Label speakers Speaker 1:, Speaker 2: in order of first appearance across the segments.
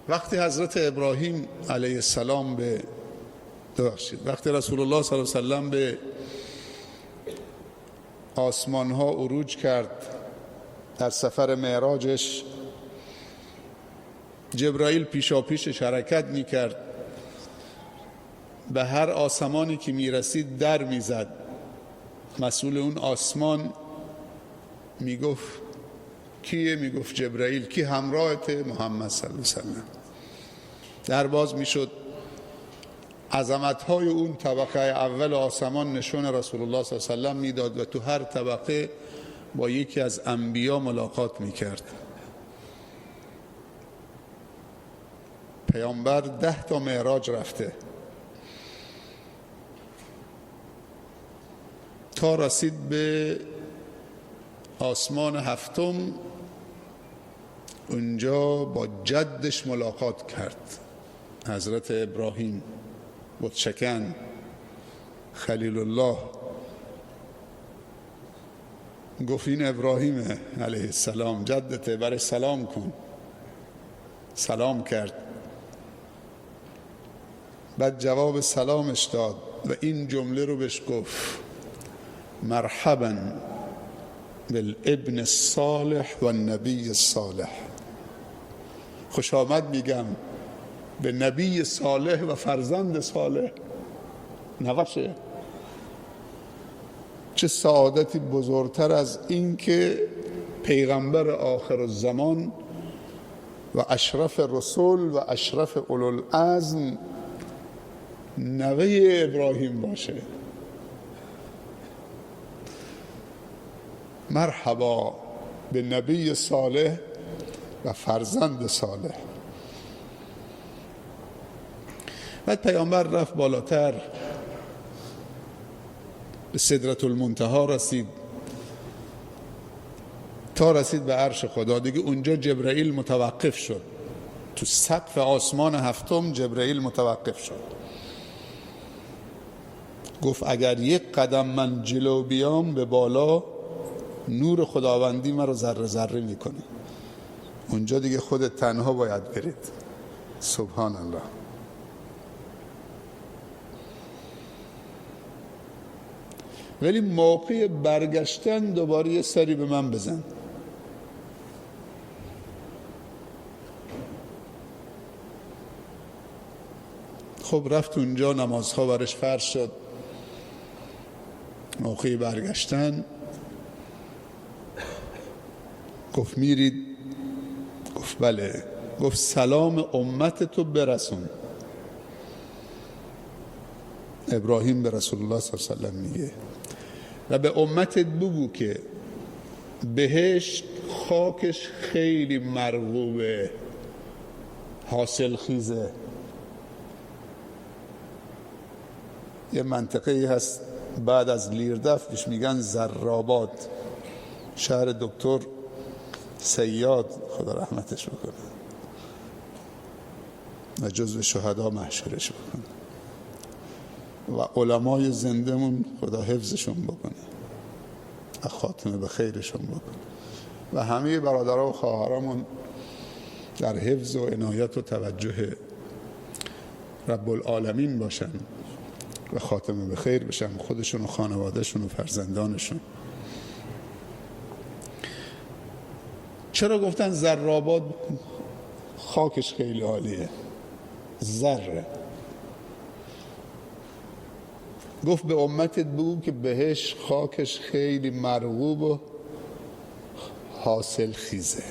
Speaker 1: وقتی حضرت ابراهیم علیه السلام به وقتی رسول الله صلی الله علیه و سلم به آسمان ها عروج کرد در سفر معراجش، جبرائیل پیشاپیشش حرکت میکرد، به هر آسمانی که میرسید در میزد. مسئول اون آسمان میگفت کیه؟ میگفت جبرائیل. کی همراهت؟ محمد صلی الله علیه و سلم. در باز میشد، عظمت‌های اون طبقه اول آسمان نشون رسول الله صلی الله علیه و سلم میداد و تو هر طبقه با یکی از انبیا ملاقات میکرد. پیامبر 10 تا معراج رفته تا رسید به آسمان هفتم. اونجا با جدش ملاقات کرد، حضرت ابراهیم بتشکن خلیل الله. گفت این ابراهیم علیه السلام جدته، برای سلام کن. سلام کرد، بعد جواب سلامش داد و این جمله رو بهش گفت: مرحبا بالابن الصالح و النبی الصالح. خوش آمد میگم به نبی صالح و فرزند صالح. نوشه چه سعادتی بزرگتر از این که پیغمبر آخر الزمان و اشرف رسول و اشرف اولوالعزم نوه ابراهیم باشه. مرحبا به نبی صالح و فرزند صالح. بعد پیامبر رفت بالاتر، به سدرة المنتها رسید تا رسید به عرش خدا. دیگه اونجا جبرئیل متوقف شد، تو سقف آسمان هفتم جبرئیل متوقف شد. گفت اگر یک قدم من جلو بیام به بالا، نور خداوندی من رو ذره ذره میکنه. اونجا دیگه خودت تنها باید برید. سبحان الله. ولی موقع برگشتن دوباره یه سری به من بزن. خب رفت اونجا، نمازها برش فرض شد. موقع برگشتن گفت میرید؟ گفت بله. گفت سلام امت تو برسون. ابراهیم به رسول الله صلی الله علیه و سلم میگه و به امتت بگو که بهشت خاکش خیلی مرغوبه، حاصل خیزه. یه منطقه‌ای هست بعد از لیردف بهش میگن زراباد، شهر دکتر سیاد خدا رحمتش بکنه و جزو شهدا محشورش بکنه و علمای زندمون خدا حفظشون بکنه و خاتمه به خیرشون بکنه و همه برادرها و خواهرامون در حفظ و عنایت و توجه رب العالمین باشن و خاتمه به خیر بشن، خودشون و خانوادهشون و فرزندانشون. چرا گفتن زراباد خاکش خیلی عالیه؟ ذره. گفت به امتت بگو که بهش خاکش خیلی مرغوب و حاصل خیزه،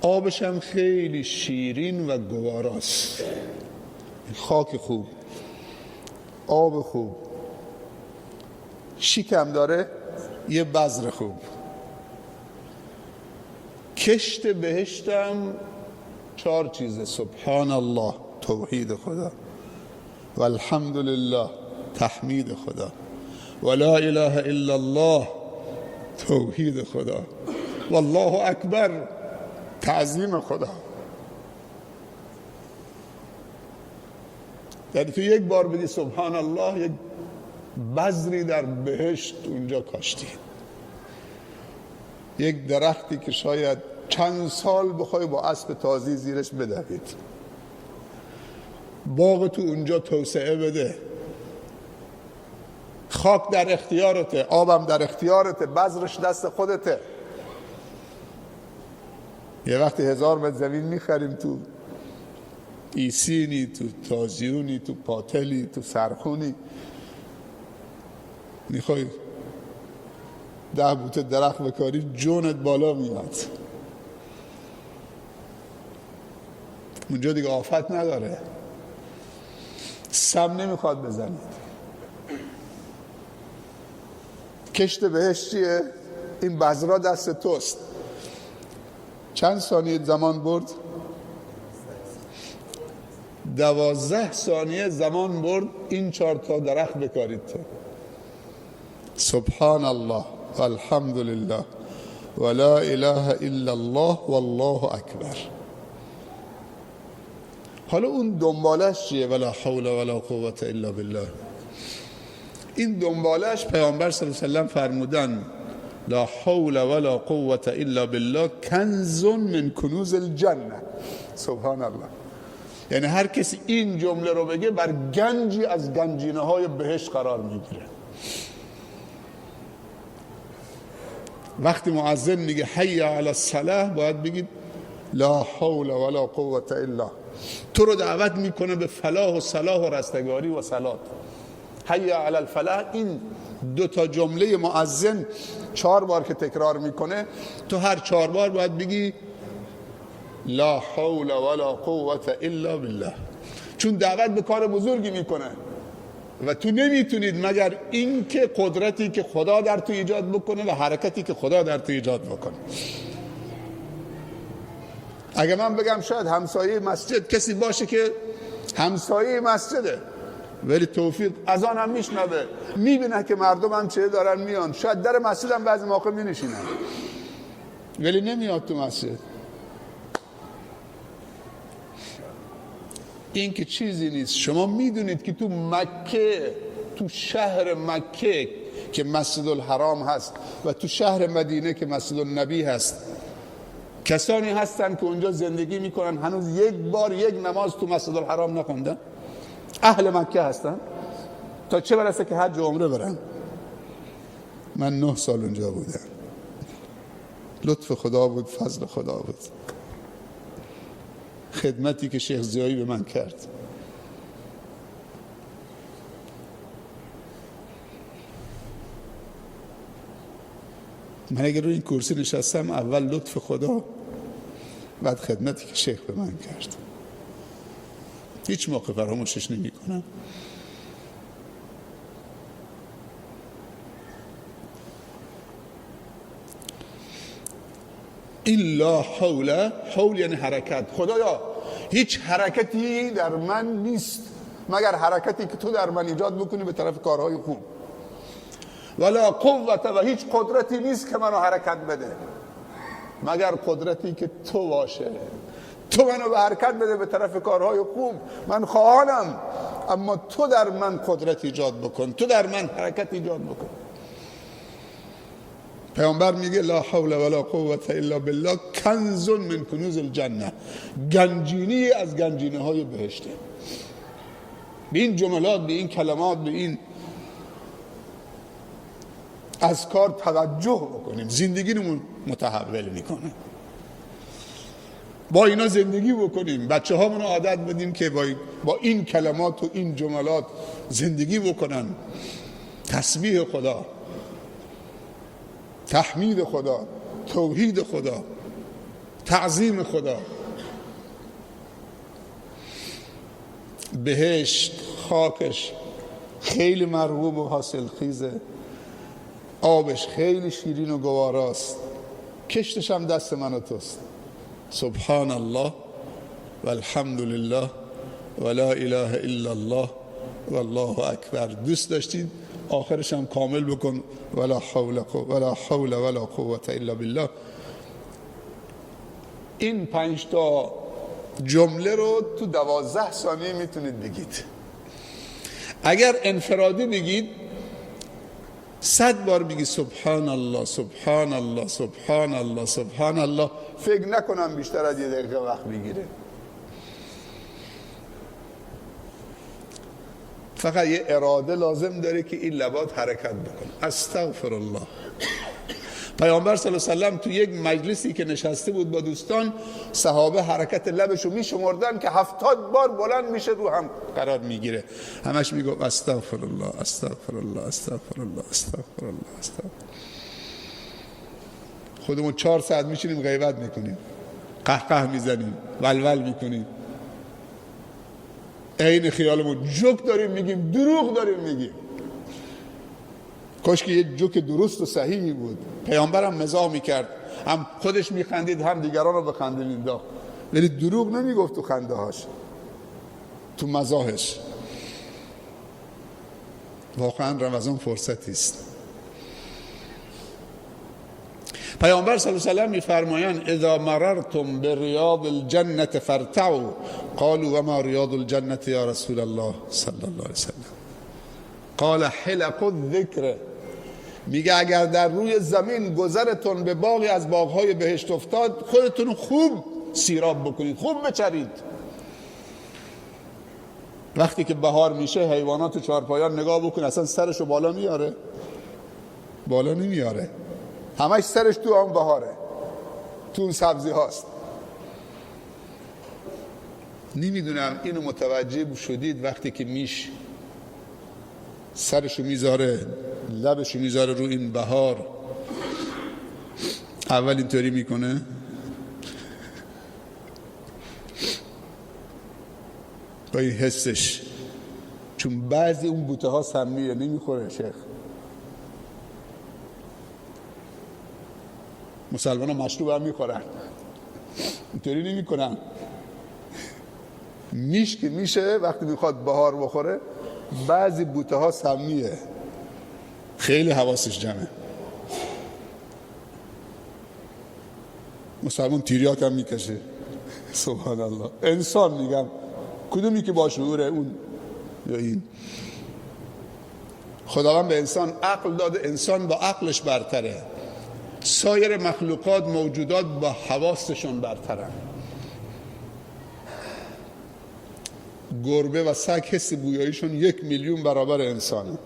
Speaker 1: آبش هم خیلی شیرین و گواراست. خاک خوب، آب خوب، شیکم داره، یه بذر خوب. کشت بهشتم 4 چیزه: سبحان الله توحید خدا، و الحمدلله تحمید خدا، و لا اله الا الله توحید خدا، والله اکبر تعظیم خدا. یعنی تو یک بار بگی سبحان الله، یک بذری در بهشت اونجا کاشتی، یک درختی که شاید چند سال بخوای با اسب تازی زیرش بدوید. باغ تو اونجا توسعه بده. خاک در اختیارته، آبم در اختیارته، بذرش دست خودته. یه وقتی 1000 متر زمین میخریم تو ایسینی، تو تازیونی، تو پاتلی، تو سرخونی، میخوای 10 بوته درخت بکاری، جونت بالا میاد. اونجا دیگه آفت نداره، سم نمیخواد بزنید. کشت بهشت چیه؟ این بذرا دست توست. چند ثانیه زمان برد؟ 12 ثانیه زمان برد این 4 تا درخت بکارید تو. سبحان الله والحمد لله ولا اله الا الله والله اکبر. حالا اون دنبالش چیه؟ ولا حول ولا قوة الا بالله. این دنبالش پیامبر صلی الله علیه و سلم فرمودن لا حول ولا قوة الا بالله کنز من کنوز الجنه. سبحان الله. یعنی هر کسی این جمله رو بگه بر گنجی از گنجینه های بهشت قرار میگیره. وقتی مؤذن میگه حی علی الصلاه باید بگید لا حول ولا قوة الا. تو رو دعوت میکنه به فلاح و صلاح و رستگاری و صلات. حی علی الفلاح. این 2 تا جمله مؤذن 4 بار که تکرار میکنه، تو هر 4 بار باید بگی لا حول ولا قوة الا بالله، چون دعوت به کار بزرگی میکنه و تو نمیتونید مگر اینکه قدرتی که خدا در تو ایجاد بکنه و حرکتی که خدا در تو ایجاد بکنه. اگه من بگم شاید همسایه مسجد کسی باشه که همسایه مسجده ولی توفیق از آن هم میشنوه، میبینه که مردم هم چه دارن میان، شاید در مسجد هم بعضی موقع مینشینن ولی نمیاد تو مسجد. این که چیزی نیست. شما میدونید که تو مکه، تو شهر مکه که مسجد الحرام هست و تو شهر مدینه که مسجد النبی هست، کسانی هستن که اونجا زندگی میکنن هنوز یک بار یک نماز تو مسجد الحرام نخوندن، اهل مکه هستن، تا چه برسه که حج و عمره برن. من 9 سال اونجا بودم. لطف خدا بود، فضل خدا بود، خدمتی که شیخ ضیایی به من کرد. من اگر روی این کرسی نشستم، اول لطف خدا، بعد خدمتی که شیخ به من کرد. هیچ موقع فراموشش نمی کنم. این لا حول، حول یعنی حرکت. خدایا هیچ حرکتی در من نیست مگر حرکتی که تو در من ایجاد بکنی به طرف کارهای خوب. ولا قوت، و هیچ قدرتی نیست که منو حرکت بده مگر قدرتی که تو باشه. تو منو به حرکت بده به طرف کارهای خوب، من خواهانم، اما تو در من قدرت ایجاد بکن، تو در من حرکت ایجاد بکن. پیامبر میگه لا حول ولا قوة الا بالله کنز من کنوز الجنه، گنجینی از گنجینه های بهشته. به این جملات، به این کلمات، به این اذکار توجه بکنیم، زندگیمون متحول میکنه. با اینا زندگی بکنیم، بچه هامون عادت بدیم که با این کلمات و این جملات زندگی بکنن. تسبیح خدا، تحمید خدا، توحید خدا، تعظیم خدا. بهشت خاکش خیلی مرغوب و حاصل خیزه، آبش خیلی شیرین و گواراست، کشتش هم دست من و توست. سبحان الله والحمد لله ولا اله الا الله والله اکبر. دوست داشتید آخرش هم کامل بکن، ولا حول ولا حول ولا قوة الا بالله. این 5 تا جمله رو تو 12 ثانیه میتونید بگید. اگر انفرادی بگید 100 بار بگی سبحان الله سبحان الله سبحان الله سبحان الله، فکر نکنم بیشتر از 1 دقیقه وقت بگیره. فقط یه اراده لازم داره که این لبات حرکت بکنه. استغفر الله. پیامبر صلی الله علیه و سلم تو یک مجلسی که نشسته بود با دوستان، صحابه حرکت لبشو میشمردن که 70 بار بلند میشه رو هم قرار میگیره. همش میگفت استغفر الله، استغفر الله، استغفر الله، استغفر الله، استغفر. خودمون 4 ساعت میشینیم غیبت میکنیم، قهقه میزنیم، ولول میکنیم، عین خیالمون جوک داریم میگیم، دروغ داریم میگیم. کاش که یه جوک درست و صحیحی بود. پیامبرم مزاح میکرد، هم خودش میخندید هم دیگران رو به خنده مینداخت، ولی دروغ نمیگفت تو خنده هاش، تو مزاحش. واقعا رمضان فرصتی است. پیامبر صلی الله علیه و سلم میفرمایند اذا مررتم بریاض الجنة فارتعوا قالوا وما ریاض الجنة یا رسول الله صلی الله علیه و سلم قال حلق الذکر. میگه اگر در روی زمین گذرتون به باغی از باغهای بهشت افتاد، خودتون خوب سیراب بکنید، خوب بچرید. وقتی که بهار میشه حیوانات و چارپایان نگاه بکن، اصلا سرشو بالا میاره؟ بالا نمیاره، همش سرش تو آن بهاره، تو اون سبزی هاست. نمیدونم اینو متوجه شدید وقتی که میش سرشو میذاره، لبشو میذاره رو این بهار، اول اینطوری میکنه، با این حسش، چون بعضی اون بوته ها سمیه نمیخوره شیخ. مسلمان ها مشروب هم میخورن، اینطوری نمیکنن. میش که میشه وقتی میخواد بهار بخوره، بعضی بوته ها سمیه، خیلی حواسش جمعه. مسلمان تیریاک هم میکشه. سبحان الله. انسان میگم کدومی که با شعوره، اون یا این؟ خداوند به انسان عقل داده، انسان با عقلش برتره. سایر مخلوقات، موجودات با حواسشون برترن. گربه و سگ حس بویاییشون 1 میلیون برابر انسانه.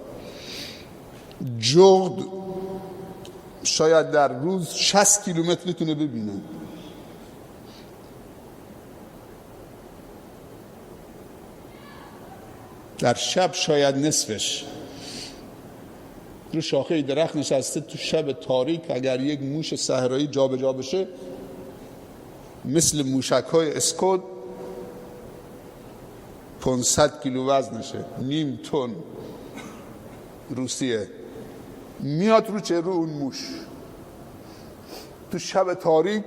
Speaker 1: جغد شاید در روز 60 کیلومتر میتونه ببینه. در شب شاید نصفش. رو شاخه درخت نشسته تو شب تاریک، اگر یک موش صحرایی جابجا بشه مثل موشک‌های اسکود 500 کیلو وزنشه، نیم تن روسیه، میاد رو چه رو اون موش تو شب تاریک.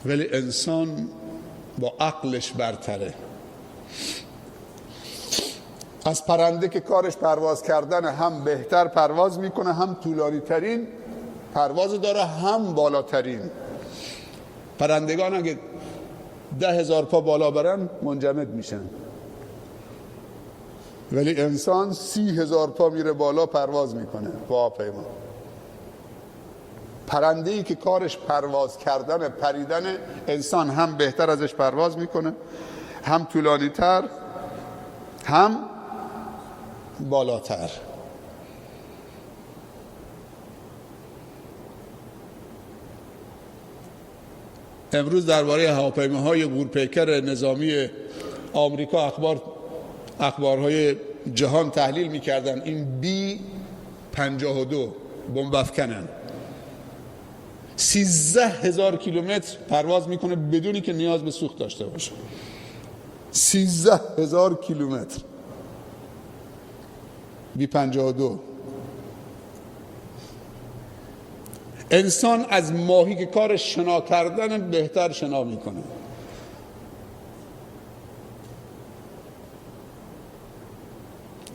Speaker 1: ولی انسان با عقلش برتره. از پرنده که کارش پرواز کردن، هم بهتر پرواز میکنه، هم طولانی ترین پرواز داره، هم بالاترین. پرندگان اگه 10,000 پا بالا برن منجمد میشن، ولی انسان 30,000 پا میره بالا پرواز میکنه با پیمان. پرنده‌ای که کارش پرواز کردن، پریدن، انسان هم بهتر ازش پرواز میکنه، هم طولانی تر، هم بالاتر. امروز درباره هواپیماهای غول‌پیکر نظامی آمریکا اخبارهای جهان تحلیل می‌کردن. این B-52 بمب افکنن، 13,000 کیلومتر پرواز میکنه بدونی که نیاز به سوخت داشته باشه. 13,000 کیلومتر B-52. انسان از ماهی که کار شنا کردن بهتر شنا میکنه.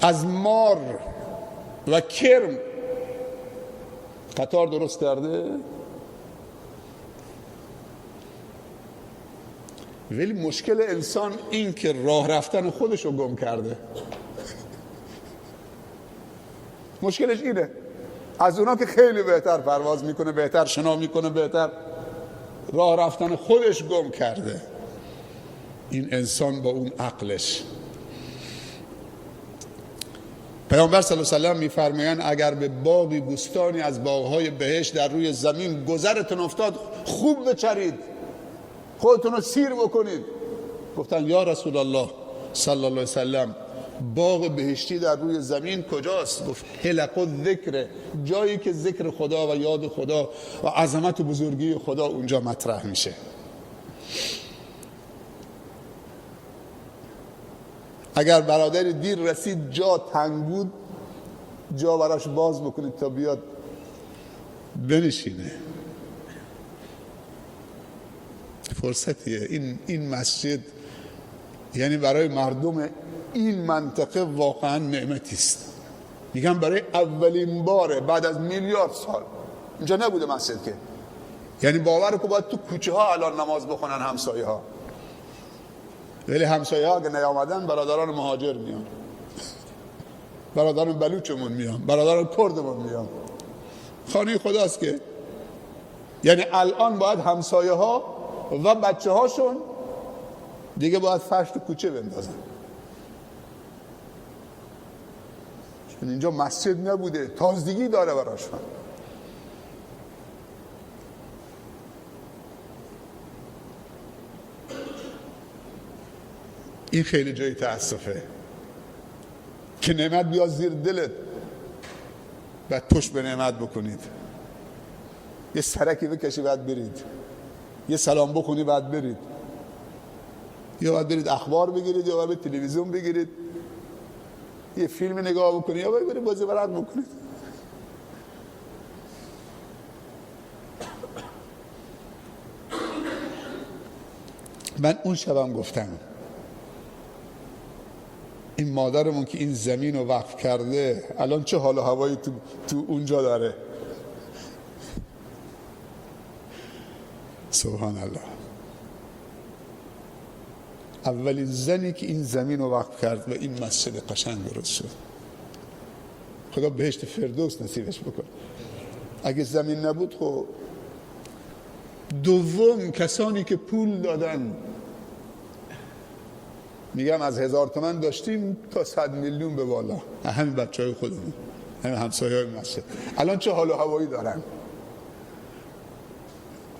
Speaker 1: از مار و کرم قطار درست کرده، ولی مشکل انسان این که راه رفتن خودش رو گم کرده. مشکلش اینه. از اونا که خیلی بهتر پرواز میکنه، بهتر شنا میکنه، بهتر راه رفتن خودش گم کرده. این انسان با اون عقلش. پیامبر صلی الله علیه و سلم میفرمایند اگر به باغی بوستانی از باغهای بهشت در روی زمین گذرتون افتاد، خوب بچرید، خودتون رو سیر بکنید. گفتن یا رسول الله صلی الله علیه و سلم، باغ بهشتی در روی زمین کجاست؟ گفت حلق الذکر، جایی که ذکر خدا و یاد خدا و عظمت و بزرگی خدا اونجا مطرح میشه. اگر برادر دیر رسید، جا تنگ بود، جا براش باز بکنید تا بیاد بنشینه. فرصتیه این مسجد، یعنی برای مردم این منطقه واقعا نعمتی است. میگم برای اولین باره بعد از میلیارد سال اینجا نبوده مسجد که، یعنی باور کو باید تو کوچه ها الان نماز بخونن همسایه ها، ولی همسایه ها اگه نیامدن برادران مهاجر میان، برادران بلوچمون میان، برادران کردمون میان. خانه خداست که، یعنی الان باید همسایه ها و بچه هاشون دیگه باید فرش تو کوچه بندازن، چون اینجا مسجد نبوده، تازگی داره براشون. این خیلی جای تأسفه که نعمت بیاد زیر دلت، بعد پشت به نعمت بکنید، یه سرکی بکشی بعد برید، یه سلام بکنی بعد برید، یا باید برید اخبار بگیرید، یا باید تلویزیون بگیرید، یه فیلم نگاه بکنید، یا باید برید بازی ورق بکنید. من اون شبم گفتم این مادرمون که این زمین رو وقف کرده الان چه حال و هوایی تو اونجا داره. سبحان الله. اولین زنی که این زمین رو وقف کرد و این مسجد قشنگ درست شد، خدا بهشت فردوس نصیبش بکنه. اگه زمین نبود خب. دوم کسانی که پول دادن، میگم از 1000 تومن داشتیم تا 100 میلیون به بالا، همین بچهای خودمون، همین همسایه‌های مسجد الان چه حال و هوایی دارن،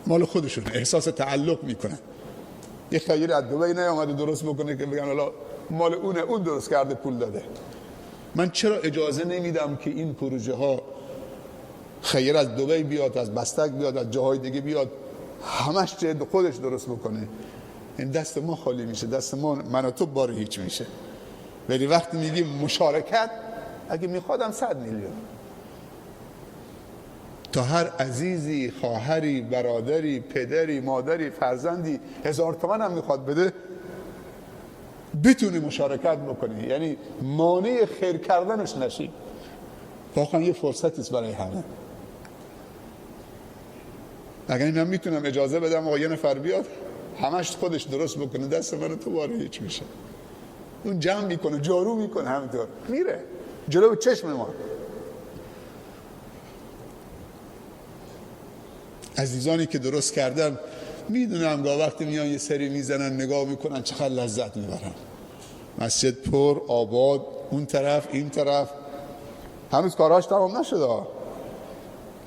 Speaker 1: مال خودشون، احساس تعلق میکنن. یه خیر از دبی نیامده درست بکنه که بگن حالا مال اونه، اون درست کرده پول داده. من چرا اجازه نمیدم که این پروژه ها خیر از دبی بیاد، از بستک بیاد، از جاهای دیگه بیاد، همش خودش درست بکنه؟ این دست ما خالی میشه، دست ما من و تو بار هیچ میشه. ولی وقتی میگیم مشارکت، اگه میخوادم 100 میلیون تا هر عزیزی، خواهری، برادری، پدری، مادری، فرزندی 1000 تومن هم میخواد بده، بتونه مشارکت بکنه، یعنی مانع خیر کردنش نشی. واقعا یه فرصتی است برای همه. اگر من میتونم اجازه بدم آقا یه نفر بیاد همش خودش درست بکنه، دست من تو باره هیچ میشه. اون جمع میکنه، جارو میکنه، همینطور میره جلو چشم ما. عزیزانی که درست کردن میدونم گاه وقتی میان یه سری میزنن نگاه میکنن چقدر لذت میبرن. مسجد پر آباد، اون طرف این طرف، هنوز کاراش تمام نشده،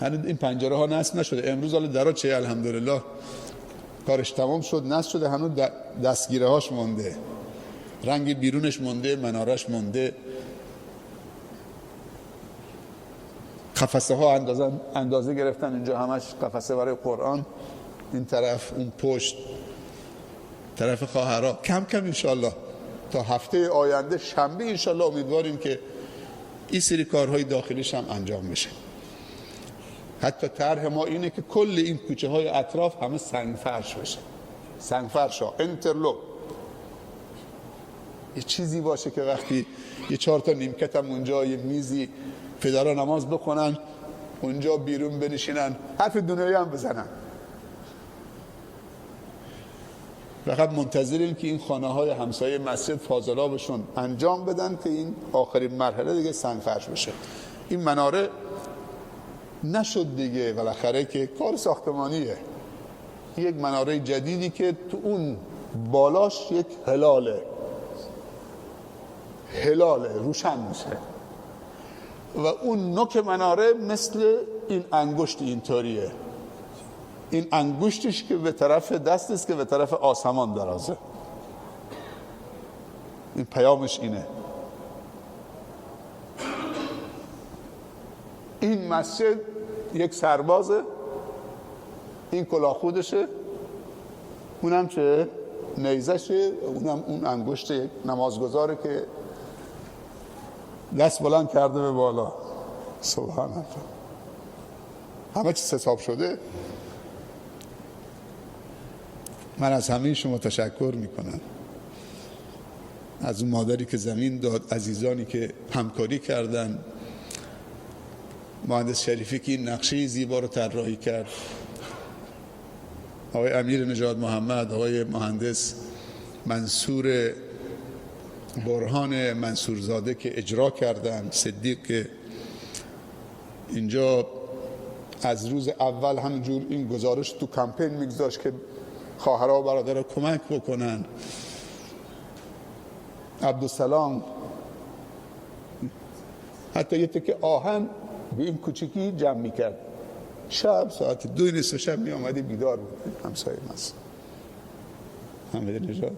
Speaker 1: هنوز این پنجره ها نصب نشده. امروز حالا درا چه الحمدلله کارش تمام شد، نصب شده، هنوز دستگیره هاش مونده، رنگ بیرونش مونده، منارش مونده، قفسه ها اندازه گرفتن اینجا، همش قفسه برای قرآن، این طرف اون پشت طرف خواهرها. کم کم انشالله تا هفته آینده شنبه انشالله امیدواریم که این سری کارهای داخلیش هم انجام بشه. حتی طرح ما اینه که کل این کوچه های اطراف همه سنگ فرش بشه، سنگ فرش ها، انترلوک، یه چیزی باشه که وقتی یه 4 تا نیمکت هم اونجا، یه میزی، پدرها نماز بخونن اونجا، بیرون بنشینن، حرف دنیایی هم بزنن. فقط منتظریم که این خانه های همسایه مسجد فاضلابشون انجام بدن که این آخرین مرحله دیگه سنگ فرش بشه. این مناره نشد دیگه بالاخره که کار ساختمانیه، یک مناره جدیدی که تو اون بالاش یک هلاله، هلاله روشن میشه و اون نوک مناره مثل این انگشت اینطوریه، این انگشتش که به طرف دست است که به طرف آسمان درازه. این پیامش اینه. این مسجد یک سربازه، این کلاه خودشه، اونم چه نیزشه، اونم اون انگشت یک نمازگزاره که دست بلند کرده به بالا. سبحان الله، همه چیز حساب شده. من از همه شما تشکر میکنم، از اون مادری که زمین داد، عزیزانی که همکاری کردن، مهندس شریفی که این نقشه زیبا رو طراحی کرد، آقای امیر نژاد محمد، آقای مهندس منصور برهان منصورزاده که اجرا کردن، صدیق که اینجا از روز اول همینجور این گزارش تو کمپین میگذاشت که خواهرها و برادرها کمک بکنن، عبدالسلام حتی یه تکه آهن به این کوچیکی جمع میکرد، شب ساعت 2:30 شب می آمدی بیدار بود همسایه ماست حمید نژاد.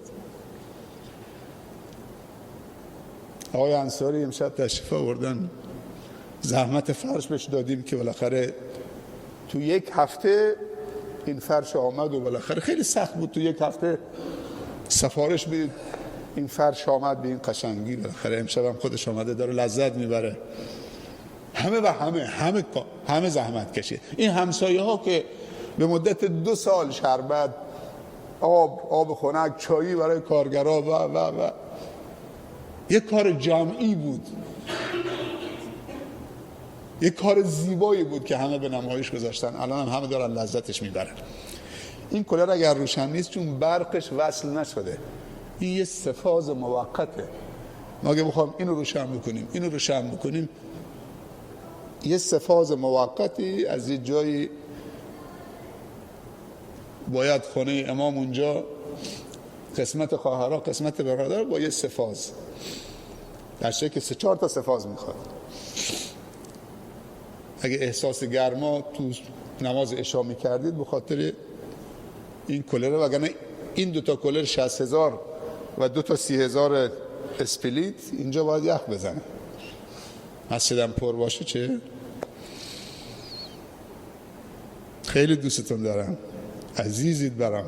Speaker 1: آقای انصاری امشب تشریف آوردن، زحمت فرش بهش دادیم که بالاخره تو یک هفته این فرش آمد و بالاخره خیلی سخت بود تو یک هفته سفارش بدید این فرش آمد به این قشنگی، بالاخره امشب هم خودش آمده داره لذت میبره. همه و همه همه همه زحمت کشید. این همسایه ها که به مدت 2 سال شربت، آب خنک، چایی برای کارگرا و و و یک کار جمعی بود، یک کار زیبایی بود که همه به نمایش گذاشتن. الان هم همه دارن لذتش میبرن. این کولر اگر روشن نیست چون برقش وصل نشده، این یه سفاز موقته. ما اگه بخوام اینو روشن بکنیم، اینو روشن بکنیم، یه سفاز موقتی از یه جایی باید خانه امام اونجا قسمت خواهرها قسمت برادر با یه سفاز، در شکل 3-4 تا سفاز میخواد. اگه احساس گرما تو نماز عشا میکردید به خاطر این کولره، وگرنه این 2 تا کولر 60,000 و 2 تا 30,000 اسپلیت اینجا باید یخ بزنه. مسجدم پر باشه چه؟ خیلی دوستتون دارم، عزیزید برام.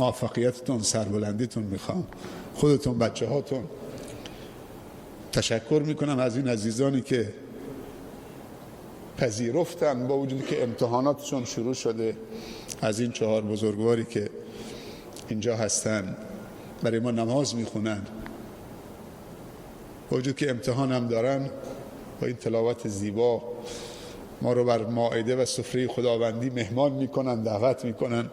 Speaker 1: موفقیتتون، سربلندیتون میخوام، خودتون، بچه هاتون. تشکر میکنم از این عزیزانی که پذیرفتن با وجودی که امتحاناتشون شروع شده، از این 4 بزرگواری که اینجا هستن برای ما نماز میخونن با وجود که امتحان هم دارن، با این تلاوت زیبا ما رو بر مائده و سفره خداوندی مهمان میکنن، دعوت میکنن.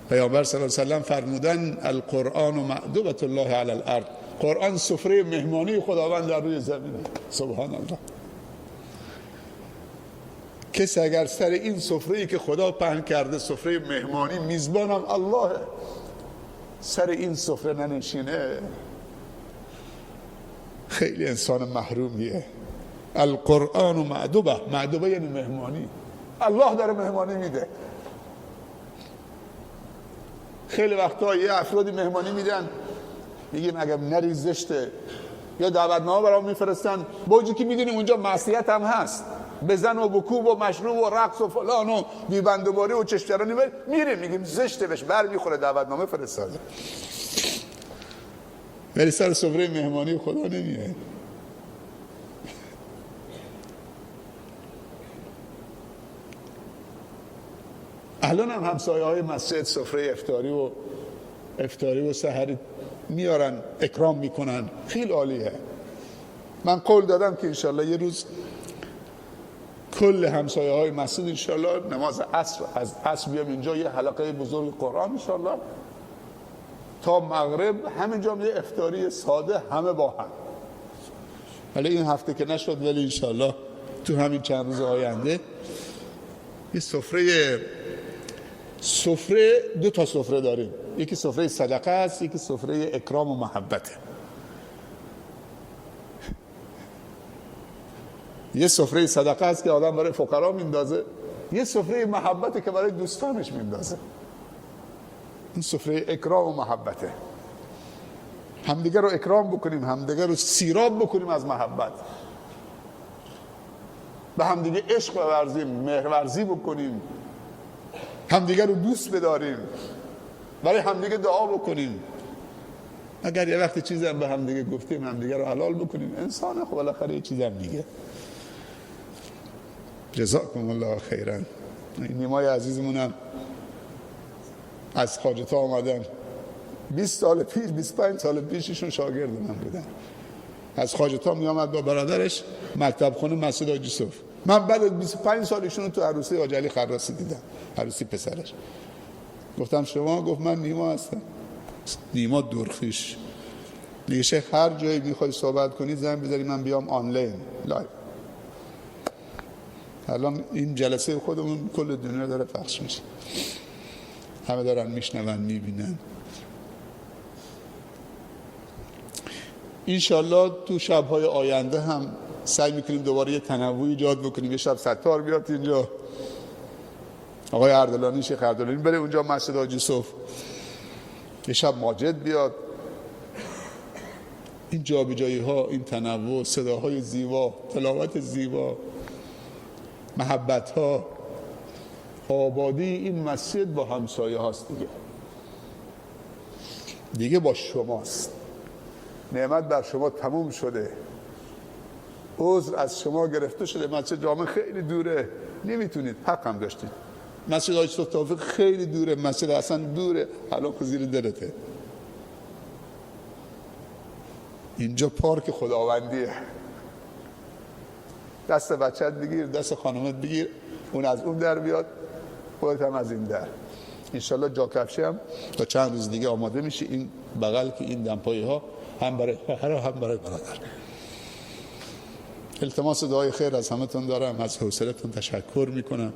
Speaker 1: پیامبر صلی الله علیه و سلم فرمودن القرآن و مأدبة الله علی الارض، قرآن سفره مهمانی خداوند در روی زمین. سبحان الله. کسی اگر سر این سفره‌ای که خدا پهن کرده، سفره مهمانی، میزبانم الله، سر این سفره ننشینه، خیلی انسان محرومیه. القرآن و معدوبه، معدوبه یعنی مهمانی، الله داره مهمانی میده. خیلی وقتا یه افرادی مهمانی میدن، میگیم اگر نری زشته، یا دعوتنامه برام میفرستن با وجودی که میدونیم اونجا معصیت هم هست، بزن و بکوب و مشروب و رقص و فلان و بیبندوباری و چشمچرانی، میره میگیم زشته، بهش بر میخوره، دعوتنامه فرستاده، ولی سر سفره مهمانی خدا نمیاد. الان هم همسایه های مسجد سفره افطاری و سحری میارن، اکرام میکنن، خیلی عالیه. من قول دادم که انشالله یه روز کل همسایه های مسجد انشالله نماز عصر، از عصر بیام اینجا یه حلقه بزرگ قرآن انشالله تا مغرب، همینجا یه افطاری ساده همه با هم. ولی این هفته که نشد، ولی انشالله تو همین چند روز آینده یه سفره سفره، دو تا سفره داریم، یکی سفره صدقه است، یکی سفره اکرام و محبته. یه سفره صدقه است که آدم برای فقرا میندازه، یه سفره محبته که برای دوستانش میندازه. این سفره اکرام و محبته. همدیگه رو اکرام بکنیم، همدیگه رو سیراب بکنیم از محبت، به همدیگه عشق بورزیم، مهرورزی بکنیم، همدیگه رو دوست بداریم، برای همدیگه دعا بکنیم. اگر یه وقتی چیزی هم به همدیگه گفتیم همدیگه رو حلال بکنیم. انسان خب بالاخره یه چیزی هم میگه. جزاکم الله خیرا. این نیمای عزیزمونم از خواجه‌تا آمدن، 20 سال پیش، 25 سال پیششون شاگرد من بودن. از خواجه‌تا می آمد با برادرش مکتب خونه مسجد حاج یوسف. من بعد از 25 سال ایشون تو عروسی حاج علی خراسی دیدم، عروسی پسرش. گفتم شما؟ گفت من نیما هستم، نیما درخیش. دیگه شیخ هر جایی میخوای صحبت کنی زنگ بزنی من بیام آنلاین live. الان این جلسه خودمون کل دنیا داره پخش میشه، همه دارن میشنون میبینن. انشالله تو شب‌های آینده هم سعی میکنیم دوباره یه تنوع ایجاد بکنیم. یه شب ستار بیاد اینجا، آقای اردلانی، شیخ اردلانی بره اونجا مسجد حاج یوسف، یه شب ماجد بیاد. این جابجایی ها، این تنوع، صداهای زیبا، تلاوت زیبا، محبت ها، آبادی این مسجد با همسایه هاست دیگه با شماست. نعمت بر شما تموم شده، عذر از شما گرفته شده. مسجد جامع خیلی دوره، نمیتونید، حق هم داشتید. مسجد حاج توفیق خیلی دوره، مسجد حسن دوره، الان زیر دلته. اینجا پارک خداوندیه. دست بچت بگیر، دست خانومت بگیر، اون از اون در بیاد، خودت هم از این در. انشالله جا کفشی هم تا چند روز دیگه آماده میشه. این بغل که این دمپایی ها هم برای خواهر هم برای برادر. التماس دعای خیر از همتون دارم، از حوصلتون تشکر میکنم.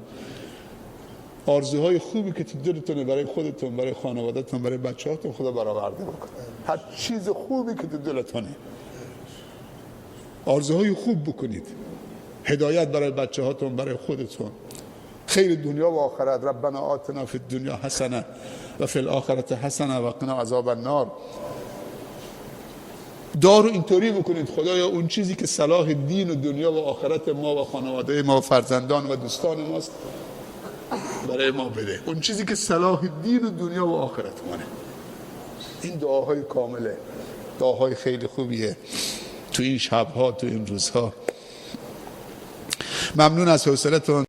Speaker 1: آرزوهای خوبی که تو دلتونه برای خودتون، برای خانواده‌تون، برای بچه‌هاتون خدا برآورده بکنه. هر چیز خوبی که تو دلتونه آرزوهای خوب بکنید. هدایت برای بچه‌هاتون، برای خودتون، خیر دنیا و آخرت. ربنا آتنا فی الدنیا حسنه و فی الآخرة حسنه و قنا عذاب النار. دارو اینطوری بکنید خدایا اون چیزی که صلاح دین و دنیا و آخرت ما و خانواده ما و فرزندان و دوستان ماست برای ما بده، اون چیزی که صلاح دین و دنیا و آخرت مانه. این دعاهای کامله، دعاهای خیلی خوبیه تو این شبها، تو این روزها. ممنون از حوصلتون.